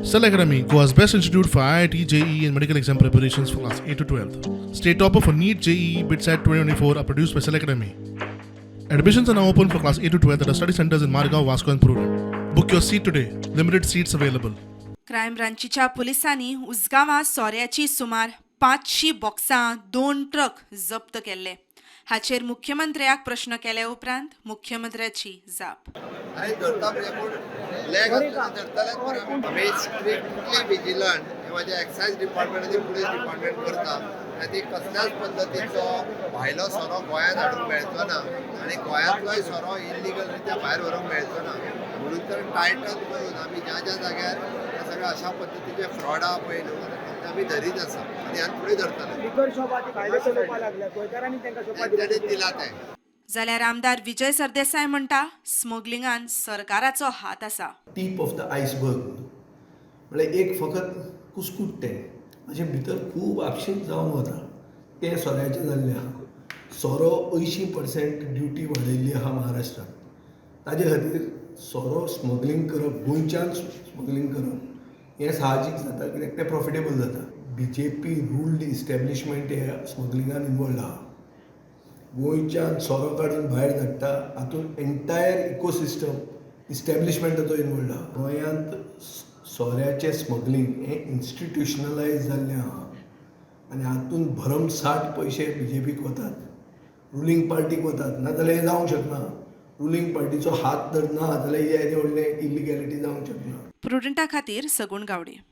Cell Academy, Goa's best institute for IIT, JEE, and medical exam preparations for class 8 to 12. State topper for NEET, JEE, BITSAT 2024 are produced by Cell Academy. Admissions are now open for class 8 to 12 at our study centers in Margao, Vasco, and Prudent. Book your seat today. Limited seats available. Crime ब्रांचीच्या पुलिसांनी उजगांवां सोऱ्याची सुमार 500 बॉक्सां, 2 truck जप्त केल्ले. हाचेर मुख्यमंत्र्याक प्रश्न केले उपरांत मुख्यमंत्र्याची जाप. आनी धरता म्हणजे कोण ब्लॅक आसता ते धरतलेच मरे आमी. आमी स्ट्रिक्टली विजिलंट हे माझे एक्सायज डिपार्टमेंट आनी पुलीस डिपार्टमेंट करता आनी ती कसल्याच पद्दतीचो भायलो सोरो गोंयांत हाडूंक मेळचो ना आनी गोंयांतलोय सोरो इल्लिगल रित्या भायर व्हरूंक मेळचो ना म्हणून तर टायटन करून आमी ज्या ज्या जाग्यार हे सगळे अशा पद्दतीचे फ्रॉड आहा पळय न्हू, ते आमी धरीत आसा आनी ह्यान फुडें धरतले. लिकर शॉप आतां भायले चलोवपाक लागल्या, गोंयकारांनी तांकां शॉपां दिल्या. तेणी दिला तें. जाल्यार आमदार विजय सरदेसाय म्हणटा, स्मगलिंगान सरकाराचो हात आसा. टीप ऑफ the iceberg म्हळ्यार एक फकत कुस्कूट तें, अशें भितर खूब आपशींच जावन वता. तें सोऱ्याचें जाल्लें आहा. सोरो 80% ड्युटी वाडयल्ली आहा महाराष्ट्रान. ताजे खातीर सोरो स्मगलींग करप, गोंयच्यान स्मगलींग करप हें साहजीक जाता, कित्याक तें प्रॉफिटेबल जाता. बीजेपी रुल्ड इस्टॅब्लिशमेंट हे स्मगलिंगान इनवॉल्ड आहा. गोंयच्यान सोरो काडून भायर धाडटा, हातूंत एंटायर इकोसिस्टम इस्टॅब्लिशमेंटाचो इनवॉल्ड आहा. गोंयांत सोऱ्याचें स्मगलींग हें इन्स्टिट्युशनलायज जाल्लें आहा आनी हातूंत भरमसाठ पयशे बीजेपीक वतात, रुलींग पार्टीक वतात. नाजाल्यार हें जावंक शकना. रुलींग पार्टीचो हात जर ना जाल्यार हें येदें व्हडलें इल्लिगॅलिटी जावंक शकना. प्रुडंटा खातीर सगुण गावडे.